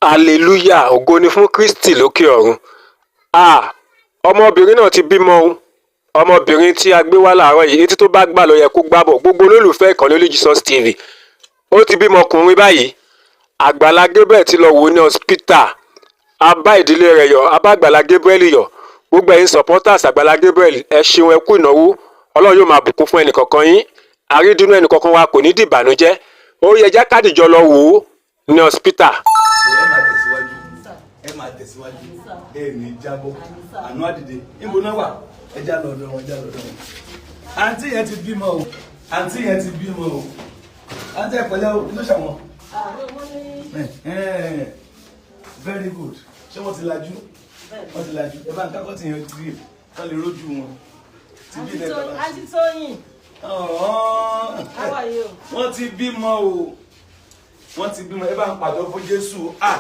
Hallelujah! Ògo ni fún Kristi lókè ọ̀run. Ah, ọmọbìnrin náà ti bímọ o. Ọmọbìnrin tí a gbé wá láàárọ̀ yìí, etí tó bá gbà ló yẹ kó gbà bọ̀. Gbogbo olólùfẹ́ ìkànnì Only Jesus TV, ó ti bímọ ọkùnrin báyìí. Àgbàlá Gabriel ti lọ wò ó ní hospital. A bá ìdílé rẹ̀ yọ̀, a bá Àgbàlá Gabriel yọ̀. Gbogbo ẹ̀yin supporters Àgbàlá Gabriel, ẹ ṣeun, ẹ kú ìnáwó. Ọlọ́run yóò máa bùkún fún ẹnìkọ̀ọ̀kan yín. Àrídùnnú ẹnìkọ̀ọ̀kan wa kò ní dìbànújẹ́. Ó yẹ jẹ́ ká dìjọ lọ wò ó ní hospital. So ẹ máa tẹ̀síwájú, ẹ máa tẹ̀síwájú, ẹ ní jábọ́. Àánú àdìde. Níbo náà wà? Ẹ já lọ́dọ̀ wọn, já lọ́dọ̀ wọn. Àǹtí yẹn ti bímọ o, àǹtí yẹn ti bímọ o. Àǹtí, ẹ pẹ̀lẹ́ o. Kí ló ṣàwọn? Very good. Ṣé wọ́n ti lajú? Wọ́n ti lajú. Ẹ bá ń kákọ́ tì yẹn rí kán lè rójú wọn ti bí ilẹ̀ bàbá. Aunty Tóyìn, how are you? Wọ́n ti bímọ o, wọ́n ti bímọ. Ẹ bá ń pàtó fún Jésù. Ah,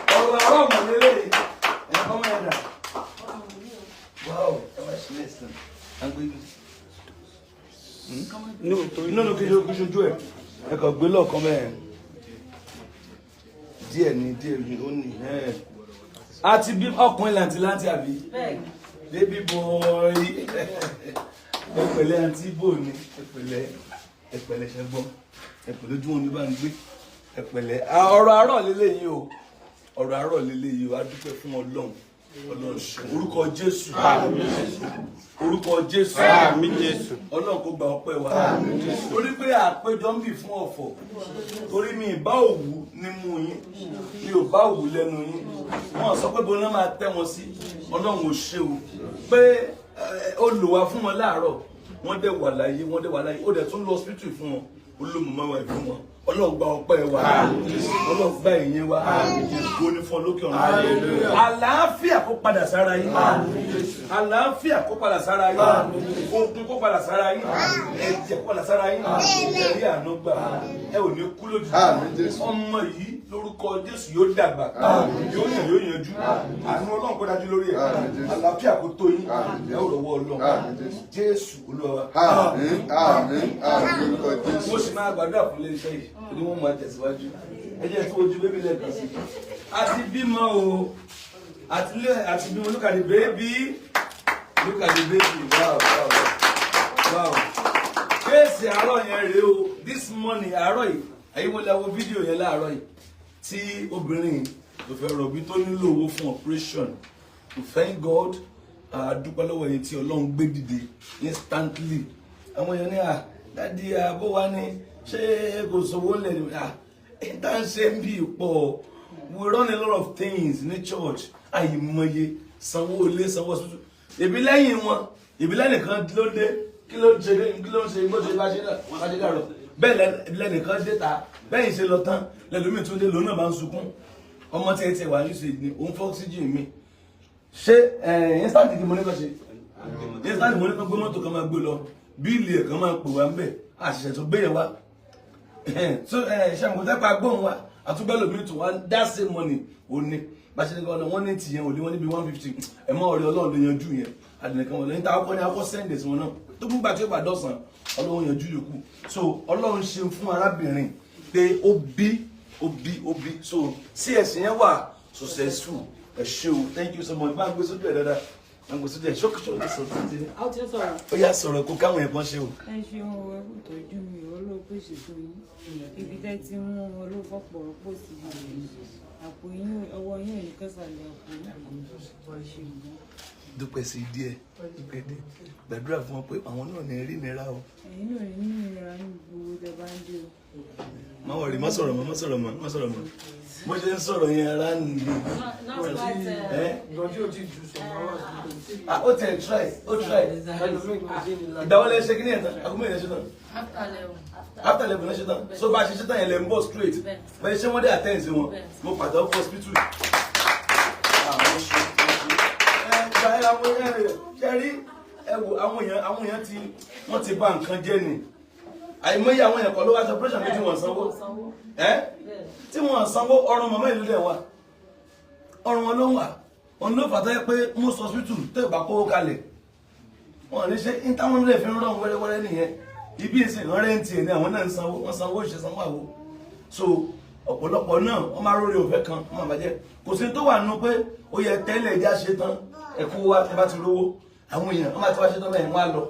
ọ̀rọ̀ àwọn ọmọ lélẹ̀ ẹ̀, ọmọ ẹ̀ dà. Wow, ẹ má ṣe lẹ́sìn à ń gbé ibi. No, no, kí ṣojú ẹ, ẹ kàn gbé lọ́ọ̀kan bẹ́ẹ̀. Díẹ̀ ni, díẹ̀ ni ó ní ẹ̀. A ti bí ọkùnrin làǹtìlanti, àbí? Bẹ́ẹ̀ni. Baby boy. Ẹ pẹ̀lẹ́, àǹtí. Bò ní? Ẹ pẹ̀lẹ́, ẹ pẹ̀lẹ́. Ṣẹgbọn, ẹ pẹ̀lẹ́. Ojú wọn ní bá ń gbé. Ẹ pẹ̀lẹ́. Ọ̀rọ̀ àárọ̀ lélẹyìí o, ọ̀rọ̀ àárọ̀ lélẹyìí o. A dúpẹ́ fún Ọlọ́run. Ọlọ́run ṣe. Orúkọ Jésù, orúkọ Jésù. Àmín, Jésù. Ọlọ́run kó gba ọpẹ́ wa, torí pé àpéjọ ń bì fún ọ̀fọ̀, torí mi ìbá òwú ní mú yín, mi ò bá òwú lẹ́nu yín. Wọ́n sọ pé bọ́lá máa tẹ́ wọn sí. Ọlọ́run ò ṣe o pé ó lò wá fún wọn láàárọ̀. Wọ́n dẹ̀ wà láyé, wọ́n dẹ̀ wà láyé. Ó dẹ̀ tún lọ hospital fún wọn, ó lò mọ́ wà fún wọn. Ọlọ́run gba ọpẹ́ wa, Ọlọ́run gba ìyẹn wa. Ògo ni fún ọ lókè ọ̀run. Àlàáfíà kó padà sára yín, àlàáfíà kó padà sára yín, okun kó padà sára yín, ẹ̀jẹ̀ kó padà sára yín. Ẹ̀rí àánú gbà, ẹ ò ní kú lójijì. Àmín, Jésù. Ọmọ yìí, lórúkọ Jésù, yóò dàgbà, yóò yàn, yóò yanjú. Àánú Ọlọ́run kó dájú lórí ẹ̀. Àmín, Jésù. Àlàáfíà kó tó yín. Àmín, ẹ ò rọwọ́ Ọlọ́run. Àmín, Jésù. Jésù Olúwa wa. Àmín, àmín, àmín, orúkọ Jésù. Mo sì máa gbàdúrà fún iléeṣẹ́ yìí torí wọ́n máa tẹ̀síwájú. Ẹ jẹ́ tí ojú baby lẹ́ẹ̀kan sí. A ti bímọ o, àti lé àti bímọ. Look at the baby, look at the baby. Wow. Case àárọ̀ yẹn rèé o. This morning, àárọ̀ yìí, ẹ̀yin wọlé wo fídíò yẹn láàárọ̀ yìí tí obìnrin tó fẹ́ rọ̀bí, tó nílò owó fún operation. We thank God, a dúpẹ́ lọ́wọ́ yẹn tí Ọlọ́run gbé dìde instantly. Àwọn èèyàn ní à, daddy, àbó wa ní ṣé kò sówó lẹ̀ ní à tá ń ṣe ń bí pọ̀. We run a lot of things ní church, àìmọye, sanwó ilé, sanwó hospital. Èbí lẹ́yìn wọn, èbí lẹ́nìkan ló dé. Kí ló ń ṣe? Kí ló ń ṣe? Bó ṣe bá ṣe bá ṣe dàrọ bẹ́ẹ̀ lẹ́nìkan dé ta bẹ́yìn ṣe lọ tán, lẹ́lómi tún dé, lòun náà bá ń sunkún. Ọmọ tí ẹ ti wà ní ṣe ni òun fọ́ oxygen mi ṣé instant kí mo ní kàn ṣe instant. Mo ní kàn gbé mọ́tò kan máa gbé lọ, bill ẹ̀ kan máa pè wá ń bẹ̀. Àṣìṣe tó gbé yẹn wá, so ṣe àmọ́ tẹ́pẹ́ agbóhùn wa àtúgbẹ́ lómi tó wá. That same money ò ní bá ṣe ní kọ́ wọ́n ní tìyẹn ò ní wọ́n níbi 150. Ẹ̀ mọ́ ọ̀rẹ́ Ọlọ́run ló yanjú yẹn. Àdìnìkan wọn lẹ́yìn tá a kọ́ ní akọ́ send sí wọn náà tó gbúgbà tí ó bá dọ̀sán, Ọlọ́run yanjú yòókù. So Ọlọ́run ṣe fún arábìnrin pé ó bí, ó bí, ó bí. So CS yẹn wà successful. Ẹ ṣé o, thank you so much. Bá ń gbé sójú ẹ dáadáa, bá ń gbé sójú ẹ ṣókíṣókí sọ títí. A ó ti ń sọ̀rọ̀. Ó yá, sọ̀rọ̀ kó káwọn ẹ̀kan ṣe o. Ẹ ṣeun o, ẹ kú tọ́jú mi. Ọlọ́run pèsè fún yín. Ibi tẹ́ ti mú, Ọlọ́run fọ́pọ̀ rọ́pò sí ibi àpò yín. Ọwọ́ yín ò ní kẹsàlẹ̀ àpò yín. Ẹ ṣeun gan. Dúpẹ́ sí díẹ̀, dúpẹ́ díẹ̀, gbàdúrà fún wọn pé àwọn náà ní rí nira o. Ẹ̀yin náà ní ìnira ní gbogbo tẹ́ bá ń dé o. Má worry, má sọ̀rọ̀ mọ́, má sọ̀rọ̀ mọ́, má sọ̀rọ̀ mọ́. Bó ṣe ń sọ̀rọ̀ yẹn, ara ń le. Ẹ́. Ìgbọ̀n tí o ti ju some hours. Ah, ó tẹ̀ try, ó try. Ẹlòmíì kò sí ní Ìgbà wo lẹ ṣe kí ni ẹ̀ tán? Àgùnmọ̀ yẹn ṣe tán? After 11. After 11 lẹ ṣe tán. So bá a ṣe ṣe tán yẹn lẹ ń bọ̀ straight. Bẹ́ẹ̀ ṣé wọ́n dé attend sí wọn? Mo pàtàkì fún hospital. Ah, wọ́n ṣe, wọ́n ṣe. Ẹ gba ẹ, àwọn èèyàn rẹ̀ ṣe rí. Ẹ wo àwọn èèyàn tí wọ́n ti bà nǹkan jẹ́ ni. Àìmọye àwọn èèyàn kan ló wá ṣe operation méjì, wọ́n sanwó ẹ tí wọ́n sanwó. Ọrùn màmá ìlú dẹ̀ wà, ọrùn wọn ló wà. Òun ló fàtọ́ yẹ pé most hospital tó ìgbà kówó kalẹ̀ wọn ní ṣe ní táwọn lè fi ń rán wẹ́rẹ́wẹ́rẹ́ nìyẹn. Ibi ìsìn wọn rent ẹ̀ ní àwọn náà ń sanwó, wọ́n sanwó ìṣe, sanwó àwo. So Ọ̀pọ̀lọpọ̀ náà wọ́n máa róore òfẹ́ kan, wọ́n máa bàjẹ́. Kò sí tó wà nínú pé ó yẹ tẹ́lẹ̀ ẹja ṣe tán, ẹ̀kú wa ẹ bá ti rówó. Àwọn èèyàn wọ́n máa ti wá ṣe tán bẹ́ẹ̀, wọ́n á lọ.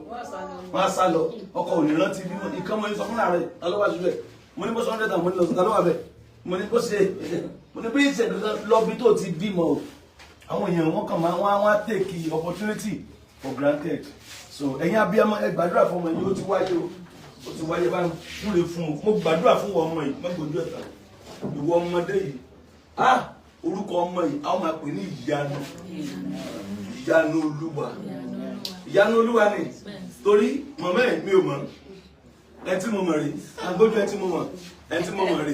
Wọ́n á sá lọ. Ọkọ ò ní rántí bí ìkan mọ́ sọ fún ààrẹ, ta ló wá síbẹ̀? Mo ní bó ṣe 100,000, mo ní lọ sí ta ló wà bẹ́ẹ̀? Mo ní bó ṣe, mo ní bí ìṣe lọ bí tó ti bímọ o. Àwọn èèyàn wọ́n kàn máa wọ́n á take opportunity for granted. So ẹ̀yin abiyamọ, ẹ gbàdúrà fún ọmọ yìí, ó ti wáyé o. Ó ti wáyé, bá ń súre fún o. Mo gbàdúrà fún ọmọ yìí, má gbójú ẹ̀ta. Ìwọ ọmọdé yìí, ah, orúkọ ọmọ yìí, a ó máa pè ní ìyanu. Ìyanu Olúwa. Ìyanu Olúwa ni. Torí mọ̀mọ́ ẹ̀ mi ò mọ̀. Ẹ tí mo mọ̀ rí, agbójú ẹ tí mo mọ̀, ẹ tí mo mọ̀ rí,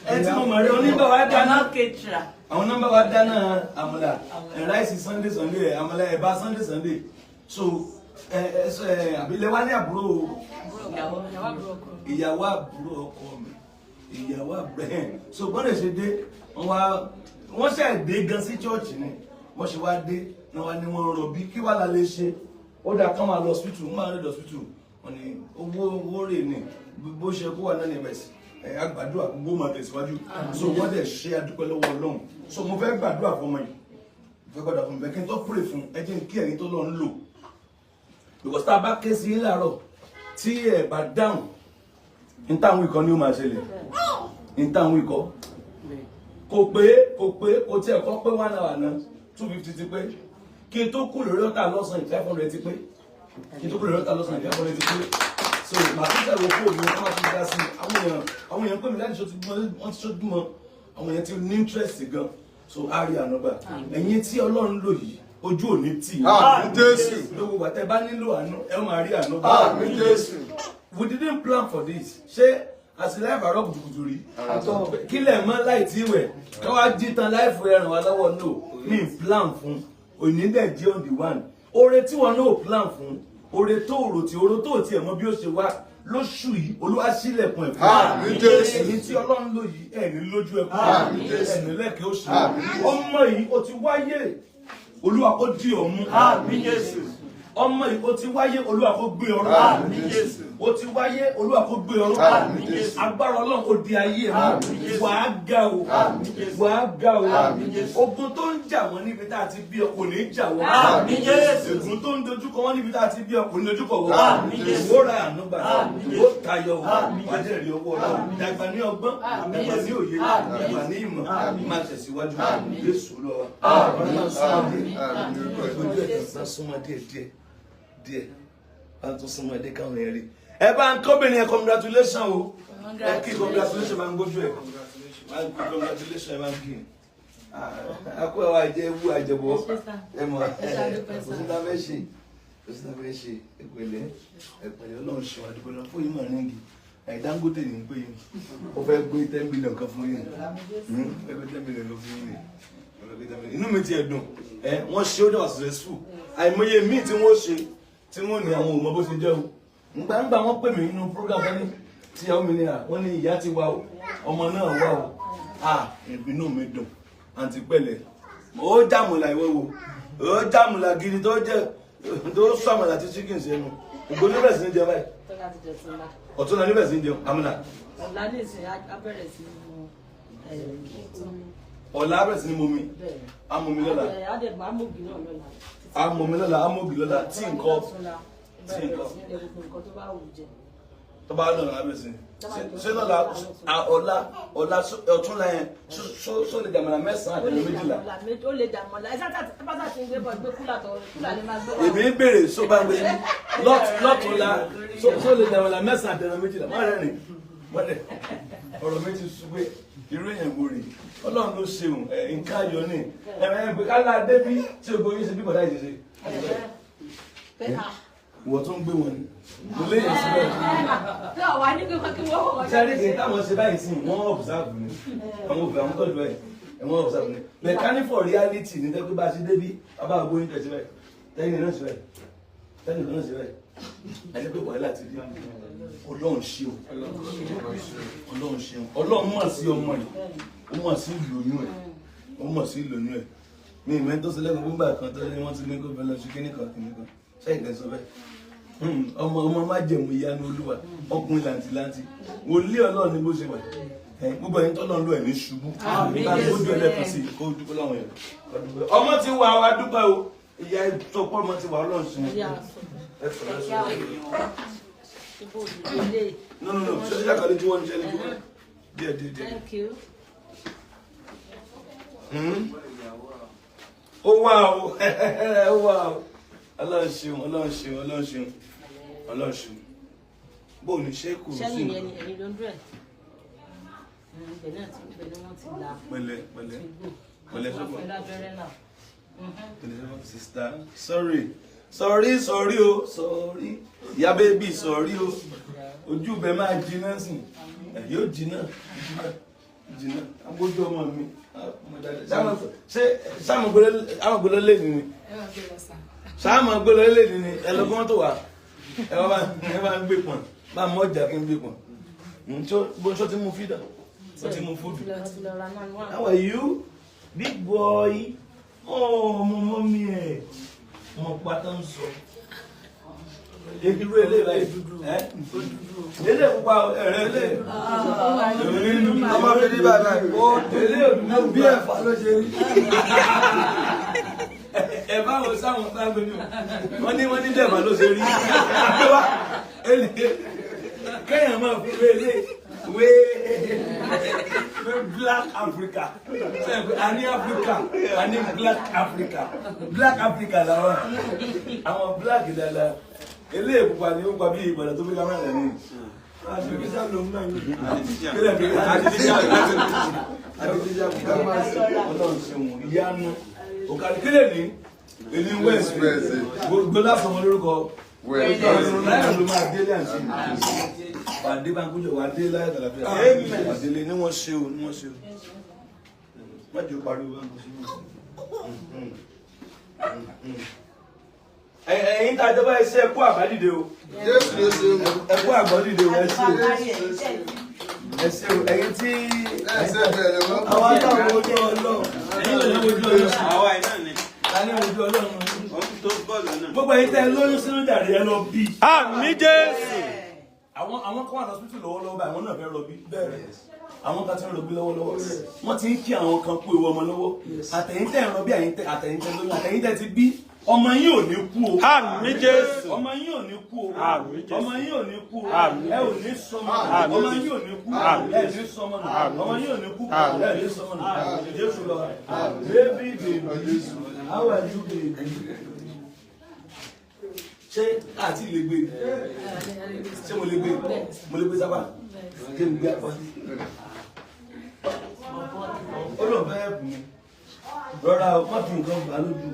ẹ tí mo mọ̀ rí, onígbà wa dáná. Àwọn nọ́mbà wa dáná àmàlà, ẹ̀ ráìsì Sunday Sunday, àmàlà ẹ̀bà Sunday Sunday. So ẹ ẹ àbílẹ̀ wa ní àbúrò ìyàwó àbúrò ọkọ mi, ìyàwó àbúrò ẹ̀. So bọ́dẹ̀ ṣe dé, wọ́n wá wọ́n ṣe dé gan sí church ni, wọ́n ṣe wá dé náà wá ní wọ́n rọ̀bí kí wàá la lè ṣe. Ó dáa kán máa lọ hospital, wọ́n máa lọ hospital. Wọ́n ní owó owó rè ní bó ṣe kó wà náà ní ẹ̀mẹ̀sì. Ẹ̀ àgbàdua gbogbo máa tẹ̀síwájú. So wọ́n dẹ̀ ṣe adúpẹ́ lọ́wọ́ Ọlọ́run. So mo fẹ́ gbàdúrà fún ọmọ yìí. Mo fẹ́ gbàdúrà fún mi. Kí n tó pray fún ẹ, jẹ́ kí ẹ̀yin tó lọ ń lò. Because tá a bá ké sí yín láàárọ̀ tí ẹ bá dáhùn, ní táwọn ikọ̀ ni ó máa ṣẹlẹ̀. Ní táwọn ikọ̀. Kò pé, kò pé, kò tiẹ̀ kọ́ pé 1 hour náà, 250 ti pé. Kí n tó kú lórí ọ̀tà lọ́sàn-án, 500 ti pé. Kí n tó kú lórí ọ̀tà lọ́sàn-án, 500 ti pé. So màá tún tẹ̀wọ́ fóònù wọn máa tún dá sí i. Àwọn èèyàn pè mí láti ṣojú mọ́, wọ́n ti ṣojú mọ́. Àwọn èèyàn ti ní interest gan. So a rí àánú gbà. Ẹ̀yin tí Ọlọ́run lò yìí, ojú ò ní tì yín. Àmín Jésù. Gbogbo ìgbà tẹ́ bá nílò àánú, ẹ ó máa rí àánú gbà. Àmín Jésù. We didn't plan for this. Ṣé àtìlẹ́yìn àbárọ̀ kùtùkùtù rí? Kílẹ̀ mọ́ láì tí wẹ̀. Káwá jí tan láìfò ẹ̀ràn wa lọ́wọ́, no. Mi plan fún. Òní dẹ̀ jẹ́ on the one. Oore tí wọn náà plan fún. Oore tó rò tí oore tó tiẹ̀ mọ bí ó ṣe wá lóṣù yìí, Olúwa ṣílẹ̀kùn ẹ̀ fún wa. Àmín Jésù. Ẹ̀yin tí Ọlọ́run lò yìí, ẹ̀ ní lójú ẹkún. Àmín Jésù. Ẹ̀ ní lẹ́kẹ̀ẹ́ òṣì. Àmín Jésù. Ọmọ yìí, ó ti wáyé. Olúwa kó dì ọ́ mú. Àmín Jésù. Ọmọ yìí, ó ti wáyé, Olúwa kó gbé ọrọ̀. Àmín Jésù. Ó ti wáyé, Olúwa kó gbé ọrọ̀. Àmín Jésù. Agbára Ọlọ́run kó di ayé ẹ̀ mú. Àmín Jésù. Wàá ga o. Àmín Jésù. Wàá ga o. Àmín Jésù. Ogun tó ń jà wọ́n níbi tá a ti bí ọ kò ní jà wọ́n. Àmín Jésù. Ègún tó ń dojúkọ wọ́n níbi tá a ti bí ọ kò ní dojúkọ wọ́n. Àmín Jésù. Ó ra àánú gbà. Àmín Ó tayọ o. Àmín. Wàá dẹ̀ rí ọwọ́ Ọlọ́run. Dàgbà ní ọgbọ́n. Dàgbà ní òye. Dàgbà ní ìmọ̀. Máa tẹ̀síwájú. Jésù lọ wa. Ọ̀rọ̀ máa súnmọ́ díẹ̀. Àmín orúkọ Ojú ẹ̀ tán súnmọ́ díẹ̀ díẹ̀ díẹ̀. Bá ń tún súnmọ́ ẹdẹ káwọn yẹn rí. Ẹ bá ń kọ́bìnrin ẹ congratulation o. Ẹ kí congratulation, máa ń gbójú ẹ. Máa ń kí congratulation, ẹ máa ń kí. Akó ẹ wá jẹ ewu àjẹbọ. Ẹ mọ̀ kò sí tá a fẹ́ ṣe. Kò sí tá a fẹ́ ṣe. Ẹ pẹ̀lẹ́. Ẹ pẹ̀lẹ́, Ọlọ́run ṣe wá dúpẹ́ lọ fún yín mọ̀ ríngì. Ẹ̀ Dangote ní pé yín. Ó fẹ́ gbé 10 million kan fún yín. Ó fẹ́ gbé 10 million kan fún yín. Ó fẹ́ gbé 10 million. Inú mi ti ẹ̀ dùn. Ẹ wọ́n ṣe, ó dẹ̀ wà successful. Àìmọye míì tí wọ́n ṣe tí wọ́n ní àwọn ò mọ bó ṣe jẹ́ o. Ngbàngbà wọ́n pè mí nínú program, wọ́n ní tíyàwó mi ní à, wọ́n ní ìyá ti wá o, ọmọ náà wá o. À ìbínú mi dùn. Àǹtí pẹ̀lẹ́. Ó jàmùlà ìwọ wo. Ó jàmùlà gidi tó jẹ́ tó sọ àmàlà tí chicken sẹ́nu. Ògbó ní bẹ̀rẹ̀ sí ní jẹ báyìí. Tọ́lá ti jẹ tún la. Ọ̀tún náà ní bẹ̀rẹ̀ sí ní jẹun àmàlà. Ọ̀la ní ìsìn á bẹ̀rẹ̀ sí ní mu Ọ̀la á bẹ̀rẹ̀ sí ní momi. Bẹ́ẹ̀. Á momi lọ́la. Á dẹ̀ máa mú ògì náà lọ́la. Á momi lọ́la, á mógì lọ́la tí nǹkan tí nǹkan Tí nǹkan. Gbogbo nǹkan tó bá wù jẹ. Tó bá lọ́la á bẹ̀rẹ̀ sí ní. Ṣé lọ́la ọ̀la ọ̀la ọ̀túnla yẹn ṣó lè jàmàlà mẹ́sàn-án Ó àti lè méjìlá? jàmọ̀lá méjì, ó lè jàmọ̀lá. Ẹ sáà tí bá sáà ti ń gbé bọ̀, gbé cooler tó cooler lè máa gbé wá. Èmi ń béèrè só bá ń gbé lọ́túnla ṣó lè jàmàlà mẹ́sàn-án àti méjìlá. Má rẹ́rìn mọ́lẹ̀ ọ̀rọ̀ mi ti sùn pé irú èèyàn wo rèé. Ọlọ́run ló ṣeun ẹ̀, nǹkan ayọ̀ ni ẹ̀ ẹ̀ pé kálá débí tí ogun yín ṣe bí bọ̀dá yìí ṣe ṣe. Ìwọ tó ń gbé wọn ni mo léyìn síbẹ̀. Tí ọ̀wá ní pé kí wọ́n wọ̀. Sáré kì í táwọn ṣe báyìí sí, wọ́n observe ni àwọn òfin àwọn tọ́jú báyìí ẹ̀, wọ́n observe ni mechanic for reality ní tẹ́gbẹ́ bá ṣe débí bàbá àgbo yín tẹ̀sí báyìí, tẹ́yìn náà ṣe báyìí, tẹ́yìn náà ṣe báyìí, ẹni pé wàhálà ti rí. Ọlọ́run ṣe o, Ọlọ́run ṣe o, Ọlọ́run mọ̀ sí ọmọ yìí, ó mọ̀ sí ìlóyún ẹ̀, ó mọ̀ sí ìlóyún ẹ̀. Mi ìmọ̀ tó ṣe lẹ́kọ̀ọ́ gbígbà kan tó ní wọ́n ti ní kó fẹ́ lọ ṣe kíní kan kíní kan ṣẹ́yìn tẹ́ sọ bẹ́ẹ̀. Ọmọ ọmọ má jẹ̀mú ìyanu Olúwa, ọkùnrin làǹtìlanti, wòlíì Ọlọ́run ní bó ṣe wà. Gbogbo ẹni tọ́lọ́ ń lo ẹ̀mí ṣubú. Nígbà tó dùn ẹlẹ́kan sí kó dúpẹ́ láwọn yẹn. Ọmọ ti wà wá dúpẹ́ o. Ìyá sọ pé ọmọ ti wà Ọlọ́run sí. Ẹ sọ̀rọ̀ ẹ sọ̀rọ̀. No no no, ṣe ṣe àkàlẹ́ tí wọ́n ń ṣe ní kí wọ́n. Díẹ̀ díẹ̀ díẹ̀. Thank you. Ó wà o, ó wà o. Ọlọ́run ṣeun, Ọlọ́run ṣeun, Ọlọ́run ṣeun, Ọlọ́run ṣeun. Bó o ní ṣe kò sí. Sẹ́yìn yẹn ni ẹ̀yin ló ń dúró ẹ̀. Ibẹ̀ náà ti ibẹ̀ ni wọ́n ti là. Pẹ̀lẹ́ pẹ̀lẹ́ pẹ̀lẹ́ Wọ́n sọ́kọ̀. fẹ́ lábẹ́rẹ́ náà. Pẹ̀lẹ́ sọ́kọ̀ sista sorry sorry sorry o sorry ìyá bébì sorry o ojú bẹ máa jiná sìn ẹ yóò jiná jiná jiná agbójú ọmọ mi ṣé sáàmù lé ní ni sáàmù gbóló lé ní ni ẹ lọ gbọ́n tó wà ẹ wá bá ń gbé pọ̀n bá mọ ọjà kí n gbé pọ̀n bó ṣó ti mú fídà ó ti mú fúdù. How are you? Big boy. Oh, ọmọ mọ́mí ẹ̀. Ọmọ pátá ń sọ. Irú eléyìí báyìí dúdú. Ilé pupa ẹ̀rẹ́ ilé. Ọmọ mi rí bàbá yìí. Ó délé òdúdú Bí ẹ̀fà ló ṣe rí. Ẹ bá wo sáwọn sáwọn ní o. Wọ́n ní dẹ̀bà ló ṣe rí. Wá kéèyàn máa fi wé wé Black Africa. A ní Africa, a ní Black Africa. Black Africa làwọn. Àwọn black dada. Eléyìí pupa ni ó pa bí ìgbàlá tó fi kámẹ́rà lẹ́nu. Ọlọ́run ṣeun ìyanu. Òkàlì kílè ní èmi Wednesday. Gbogbo lásán ọmọ lórúkọ. Láyọ̀ ló máa délé àǹtí. Wàdé bá ń kújọ, wàdé láyọ̀ tàlàfíà. Wàdélé ní wọ́n ṣe o, ní wọ́n ṣe o. Má jẹ́ pariwo bá ń kú sí mi. Ẹ̀yin tá a jọba ẹ ṣe ẹkú àbádìde o. Jésù ló ṣe o. Ẹkú àgbọ̀dìde o, ẹ ṣe o. Ẹ ṣe o, ẹ̀yin tí. Ẹsẹ̀ bẹ̀rẹ̀ wọ́n. Àwọn àtàwọn ojú Ọlọ́run. Ẹ̀yin lè ní ojú Ọlọ́run. Àwa iná ni. Ta ní ojú Ọlọ́run? Wọ́n tó bọ́ọ̀lù náà. Gbogbo ẹ̀yin tẹ́ lóyún sínú jàre ẹ lọ bí. Àmín Jésù. Àwọn kan wà lọ́sítù lọ́wọ́lọ́wọ́ báyìí, àwọn náà fẹ́ rọbí. Àwọn kan ti ń rọbí lọ́wọ́lọ́wọ́. Wọ́n ti ń kí àwọn kan kú ewu ọmọ lọ́wọ́. Àtẹ̀yìn tẹ́ ń rọbí, àtẹ̀yìn tẹ́ lóyún, àtẹ̀yìn tẹ́ ti bí. Ọmọ yín ò ní kú o. Àmín Jésù. Ọmọ yín ò ní kú o. Àmín Jésù. Ọmọ yín ò ní kú o. Àmín. Ẹ ò ní sọmọ. Àmín. Ọmọ yín ò ní kú. Àmín. Ẹ ní sọmọ nù. Ọmọ yín ò ní kú. Ẹ ní sọmọ nù. Jésù lọ. Baby baby, how are you baby? Ṣé àti lè gbé? Ṣé mo lè gbé? Mo lè gbé sábà? Kí n gbé apá? Ó lọ fẹ́ ẹ̀bùn mi. Rọra o, má fi nǹkan bà á lójú.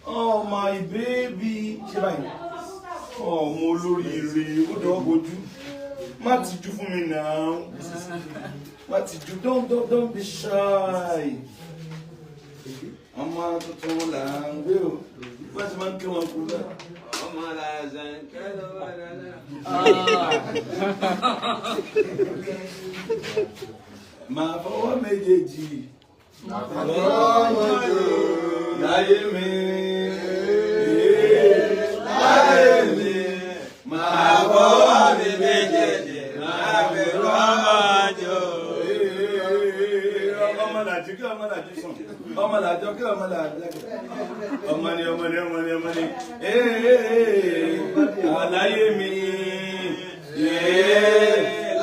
Oh my baby. Ṣé báyìí? Ọmọ olóríire, ó dọ̀wọ́ bojú. Má tijú fún mi náà. Má tijú. Don't be shy. Ọmọ tuntun là ń gbé o. Wọ́n ti máa ń kí wọn kú náà. Ọmọ làzàn kẹ́lọ́ wà lálẹ́. Màá fọwọ́ méjèèjì. Láyé mi. Láyé mi. Màá fọwọ́ mi méjèèjì. Màá fi rọ́mọ jò. Ọmọ làjú kí ọmọ làjú sùn. Ọmọ làjọ kí ọmọ làjọ. Ọmọ ni ọmọ ni ọmọ ni ọmọ ni. Àláyé mi.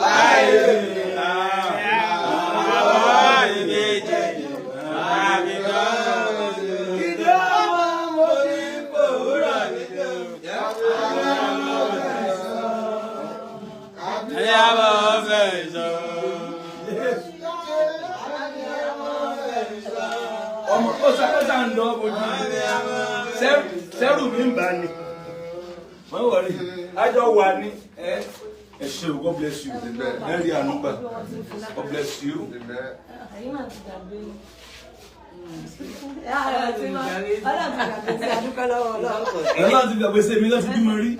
Láyé mi. Àwa méjèèjì. Màá fi rọ́mọ jò. Ìdáwọ́ mo ní òwúrọ̀ mi tó. Ẹyà bọ̀ fẹ́ sọ. Ọmọ ó sá ń lọ bojú. Sẹ́rù mi ń bà ní. Wọ́n wọ̀rí, àjọ wà ní. Ẹ ṣé o, God bless you. Ẹ rí àánú gbà. God bless you. Ẹ̀yin náà ti dàgbé. Ọlọ́run ti gbàgbé sí adúpẹ́ lọ́wọ́ Ọlọ́run. Ọlọ́run ti gbàgbé sí mi láti bímọ rí.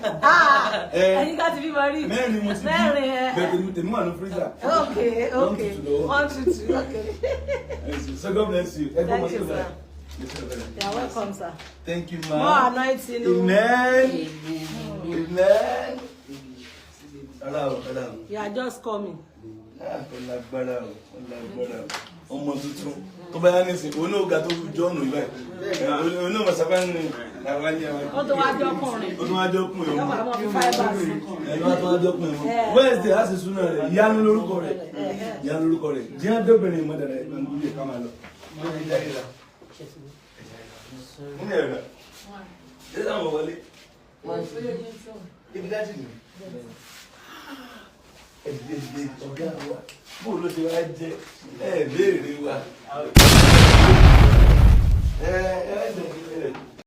Ẹ̀yin ká ti bímọ rí. Mẹ́rin mo ti bí. Mẹ́rin ẹ. Bẹ́ẹ̀ tèmi wà ní freezer. Okay, okay. 1 2 2, okay. So God bless you. Thank you, sir. You are welcome, sir. Thank you, ma. More anointing. Amen. Amen. Rárá o, rárá o. You are just coming. Ah, ó lágbára o, ó lágbára o. Ọmọ tuntun tó bá yá nísìn, òun náà ga tó jọ́ọ̀nù yìí báyìí. Òun náà mọ̀ sábà ń rìn làwọn ní àwọn. Ó tó wá jọkùnrin. Ó tún wá jọ́kùnrin Yóò ọmọ. wá mọ́ fi fáìbà sí. Ẹ̀yin wá tún wá jọ́kùnrin ọmọ. Wednesday á sì súná rẹ̀, ìyanu lórúkọ rẹ̀. Ìyanu lórúkọ rẹ̀. Jíyàn dóbìnrin mọ́ dàda ìgbà gbúdẹ̀ ká máa lọ. Nínú ẹ̀rọ. Ṣé sáwọn wọlé? Ibi dájú ni. Ẹ̀dẹ̀dẹ̀ ọ̀gá wa. Bó ló ṣe wá jẹ́ ẹ béèrè wa. Ẹ ẹ ẹ ẹ